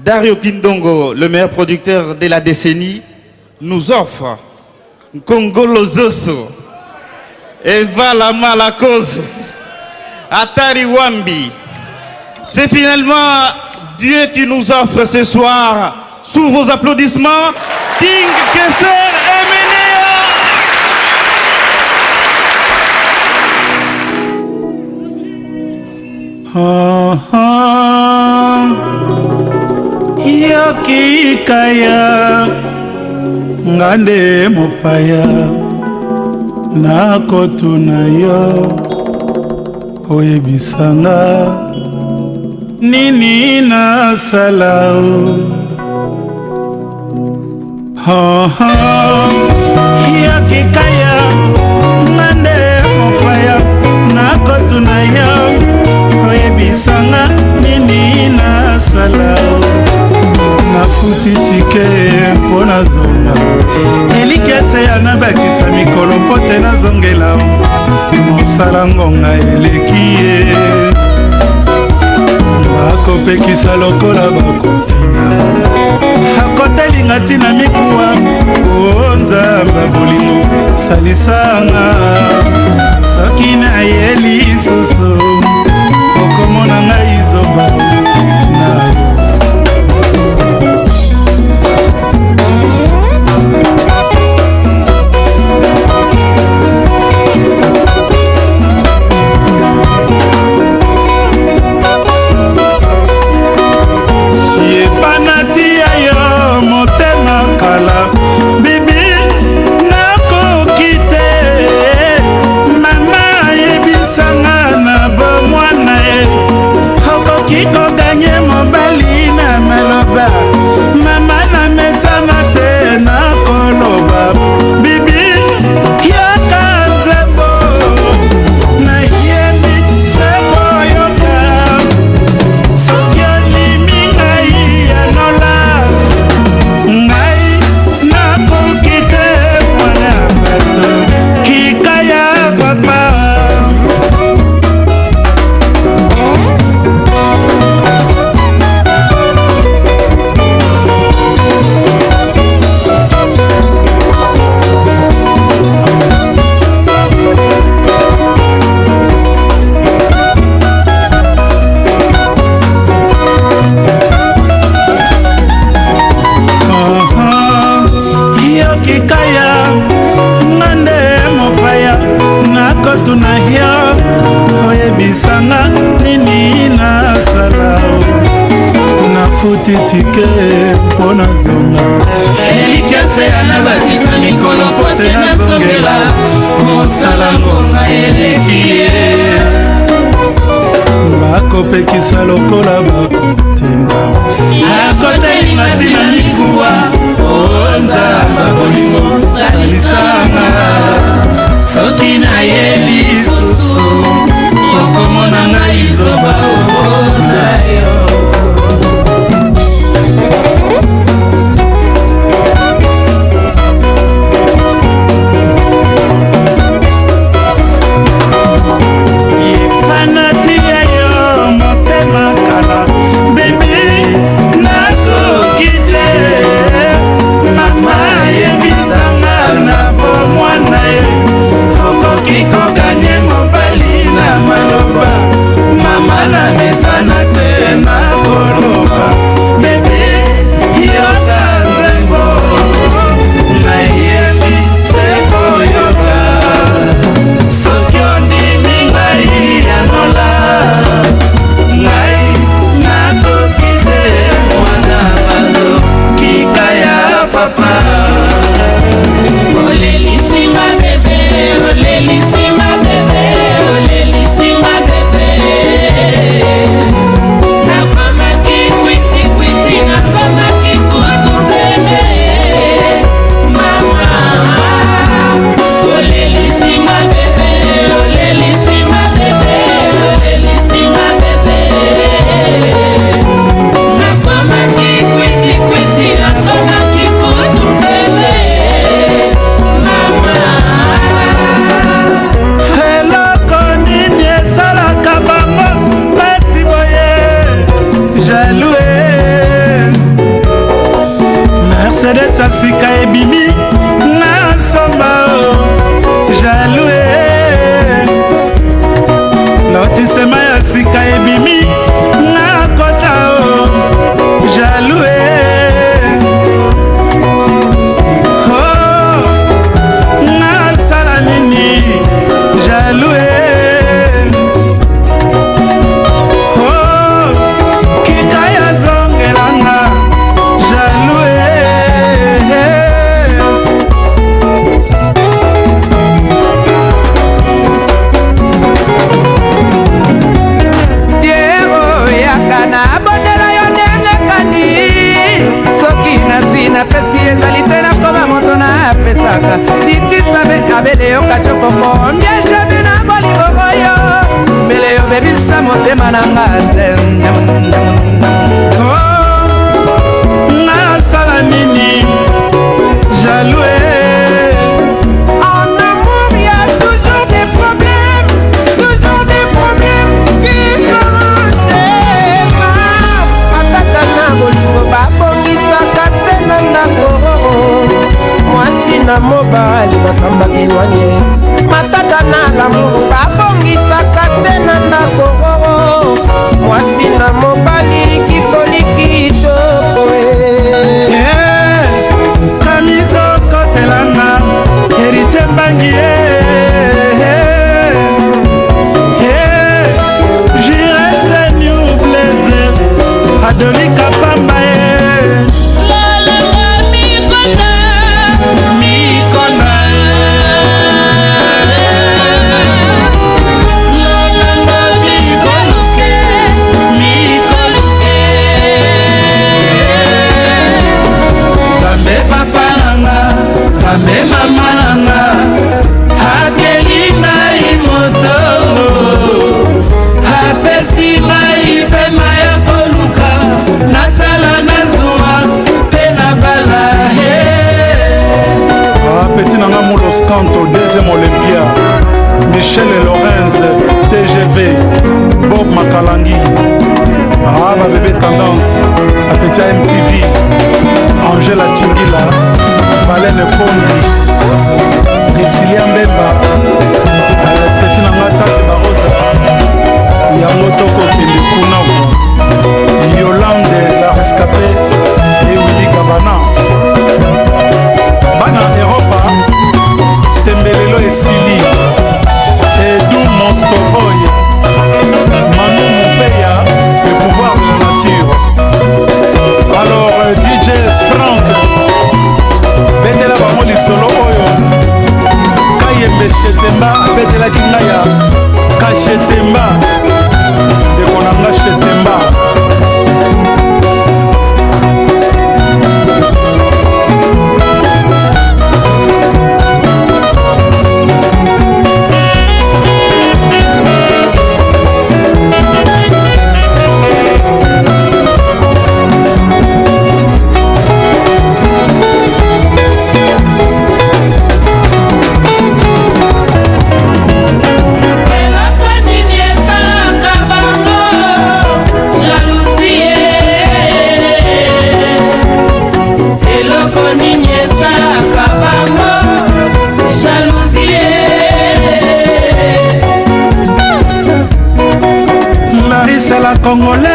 Dario Kindongo, le meilleur producteur de la décennie, nous offre Nkongolo Zoso, Eva la Malakose, Atari Wambi. C'est finalement Dieu qui nous offre ce soir, sous vos applaudissements, King Kester Emeneya. Oh, oh. Yokikaya nga nde mopaya nakotuna yo oyebisa nga nini nasala oh, oh. Yokikaya nga nde mopaya nakotuna yo oyebisa nga nini nasala nafuti tike mpo nazonga elikese ya nabakisa mikolo mpo te nazongela mosala ngonga eleki ye bakopekisa lokola bakotina akotelinga ntina mikuwa o nzamba bolingo salisanga soki naye lisusu okomona ngai zoba na yo. Yebana tia yo motema kala bibi nakoki te mama ayebisanga na bomwana ye okoki koganye mobali na maloba mama na mesana te nakoloba bibi yoka nzembo nayembi sembo yoka soki olimi ngai yanola ngai nakoki te mwana ya bato kikaya papa. Yokikaya nga nde mopaya nakotuna yo oyebisanga nini nasala nafuti tike mpo nazonga elikese ya nabakisa mikolo mpo te nazongela mosala ngonga eleki ye bakopekisa lokola bakotinda akotelinga ntina mikuwa o nzamba bolingo salisanga soki naye lisusu okomona ngai zoba o na yo. Yebana tia yo motema kala bibi nakoki te. Abele yo kacokoko mbieshabi na bolingo oyo mbele yo bebisa motema na nga te. Oh, nasala nini jaloux. En amour, il y a toujours des problèmes, toujours des problèmes qui s'enchaînent. Matata na bolingo babongisaka te na ndako, mwasi na mobali basambaka elwanye. Matata na lamour babongisaka te na ndako, mwasi na mobali kifoli kitoko e. Eh, kamiso kotelanga heritier mbangi eh, eh, Jires New Blaise Adoli Kapamba eh. Lolanga mikonda, mikonda. Lolanga mikoluke, mikoluke. Nzambe papa nanga, Nzambe mama nanga, akeli ngai moto, apesi ngai pema ya koluka, nasala nazwa mpe nabala he. Ah, petit nanga Moulos Kanto, deuxième Olympia. Michel et Lorenz, TGV, Bob Makalangi. Ah, ma bébé Tendance, Appétit MTV, Angela Chingila, Valène Kondi, Priscilla Mbemba, petit nanga Tasi Barosa, Yango Toko Kende Kuna, Yolande la rescapée et Willy Gabana. Bana Europa, tembelelo esili. Edu Mostovoy, Manu Moupeya, le pouvoir de la nature. Alors DJ Frank, betela bango lisolo oyo Kayembe Shetemba abetelaki ngai ya Kashetemba, ndeko na nga Shetemba. Eloko nini esalaka bango jalousie? Eloko nini esalaka bango jalousie? Larissa la Congolaise.